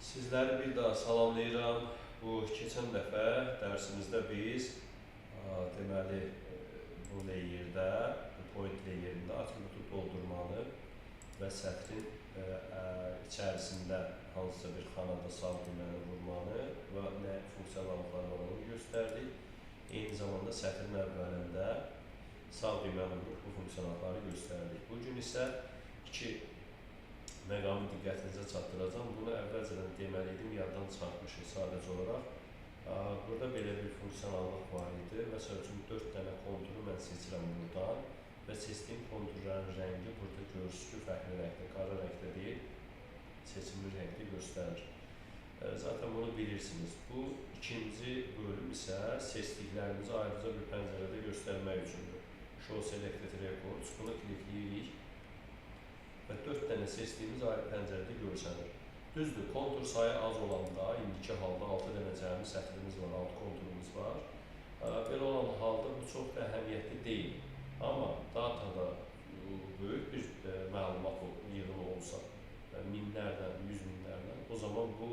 Sizləri bir daha salamlayıram. Bu keçən dəfə dərsimizdə biz deməli bu layerdə, bu point layerində atributu doldurmanı və sətrin içərisində hansısa bir xanada sağ düyməni vurmanı və nə funksionallıqları var onu göstərdik. Eyni zamanda sətrin əvvəlində sağ düyməni vurub bu funksionallıqları göstərdik. Bu gün isə iki məqamı diqqətinizə çatdıracağam. Bunu əvvəlcədən deməli idim, yaddan çıxartmışıq sadəcə olaraq. Burada belə bir funksionallıq var idi. Məsəl üçün, 4 dənə konturu mən seçirəm buradan və seçdiyim konturların rəngi burada görürsünüz ki, fərqli rəngdə, qara rəngdə deyil, seçilmiş rəngdə göstərir. Zaten bunu bilirsiniz. Bu ikinci bölüm isə seçdiklərimizi ayrıca bir pəncərədə göstərmək üçündür. Show Selected Records. Bunu klikləyirik və 4 dənə seçdiyimiz ayrı pəncərədə görsənir. Düzdür, kontur sayı az olanda, indiki halda 6 dənə cəmi sətrimiz var, 6 konturumuz var. Belə olan halda bu çox da əhəmiyyətli deyil. Amma datada böyük bir məlumat yığını olsa, minlərlə, yüz minlərlə, o zaman bu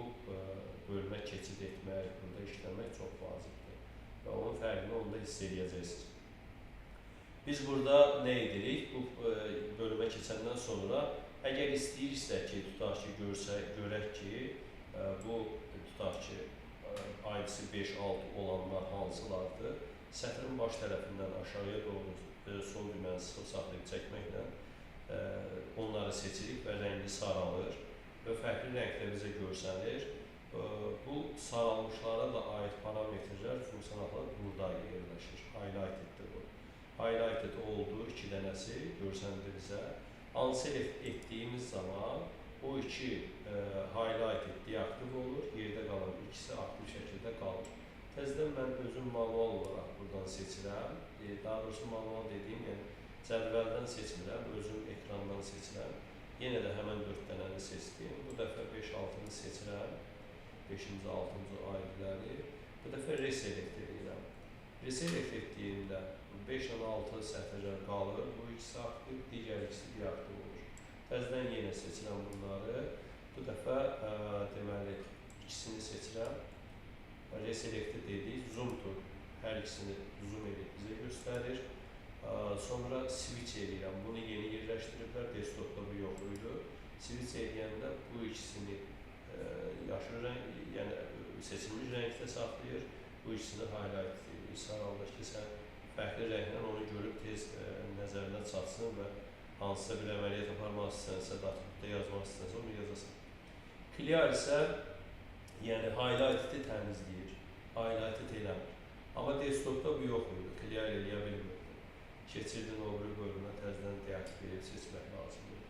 bölmə keçid etmək, burada işləmək çox vacibdir. Və onun fərqini onda hiss eləyəcəksiniz. Biz burada nə edirik? Bu bölümə keçəndən sonra əgər istəyirsə ki, tutaq ki, görək ki, bu tutaq ki, ID-si 5-6 olanlar hansılardır, sətrin baş tərəfindən aşağıya doğru sol düyməni sıxıb saxlayıb çəkməklə onları seçirik və rəngi saralır və fərqli rəngdə bizə görsənir. Bu saralmışlara da aid parametrlər, funksionallar burada yerləşir. Highlighteddir bu. Highlighted oldu iki dənəsi görsəndi bizə. Unselect etdiyimiz zaman o iki highlighted deaktiv olur, yerdə qalan ikisi aktiv şəkildə qalır. Təzədən mən özüm manual olaraq buradan seçirəm. Daha doğrusu manual dediyim, yəni cədvəldən seçmirəm, özüm ekrandan seçirəm. Yenə də həmən 4 dənəni seçdim. Bu dəfə 5-6-nı seçirəm. 5-ci, 6-cı ID-ləri. Bu dəfə reselect edirəm. Reselect etdiyimdə 5 ilə 6 sətirlər qalır. Bu ikisi aktiv, digər ikisi deaktiv olur. Təzədən yenə seçirəm bunları. Bu dəfə deməli ikisini seçirəm. Reselect'i dedik, zoom to hər ikisini zoom edib bizə göstərir. Sonra switch eləyirəm. Bunu yeni yerləşdiriblər, desktopda bu yox idi. Switch eləyəndə bu ikisini yaşıl rəng, yəni seçilmiş rəngdə saxlayır. Bu ikisini highlight edir. Saraldır ki, sən fərqli rənglə onu görüb tez nəzərinə çatsın və hansısa bir əməliyyat aparmaq istəsənsə, atributda yazmaq istəsənsə onu yazasan. Clear isə yəni highlight-i təmizləyir, highlight-i eləmir. Amma desktopda bu yox idi, clear eləyə bilmirdi. Keçirdin o biri bölümə, təzədən deaktiv edib seçmək lazımdır.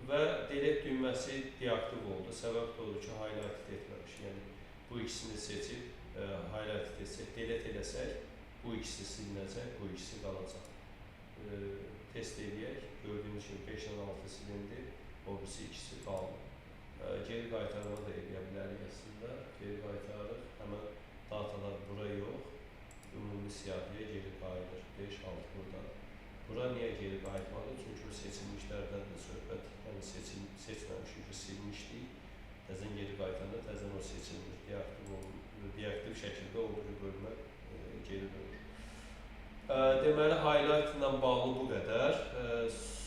Və delete düyməsi deaktiv oldu. Səbəb də odur ki, highlight etməmiş. Yəni bu ikisini seçib highlight etsək, delete eləsək, bu ikisi silinəcək, bu ikisi qalacaq. Test eləyək. Gördüyünüz kimi 5 ilə 6 silindi, o birisi ikisi qaldı. Geri qaytarma da eləyə bilərik əslində. Geri qaytarırıq. Həmən datalar bura yox, ümumi siyahıya geri qayıdır. 5, 6 buradadır. Bura niyə geri qayıtmadı? Çünki o seçilmişlərdən də söhbət, yəni seçməmişik, silmişdik. Təzən geri qayıtanda təzən o seçilmir. Deaktiv şəkildə o bir bölmə geri dönür. Deməli, highlight ilə bağlı bu qədər.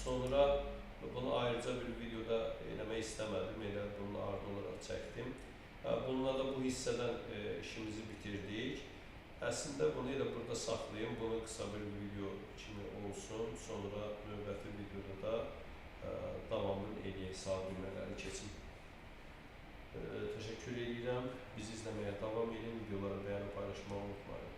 Sonra bunu ayrıca bir videoda eləmək istəmədim, elə bunu ardı olaraq çəkdim. Bununla da bu hissədən işimizi bitirdik. Əslində bunu elə burada saxlayım, bunu qısa bir video kimi olsun. Sonra növbəti videoda da davamını eləyək, sağ düymələri keçim. Təşəkkür edirəm. Bizi izləməyə davam edin. Videoları bəyənib paylaşmağı unutmayın.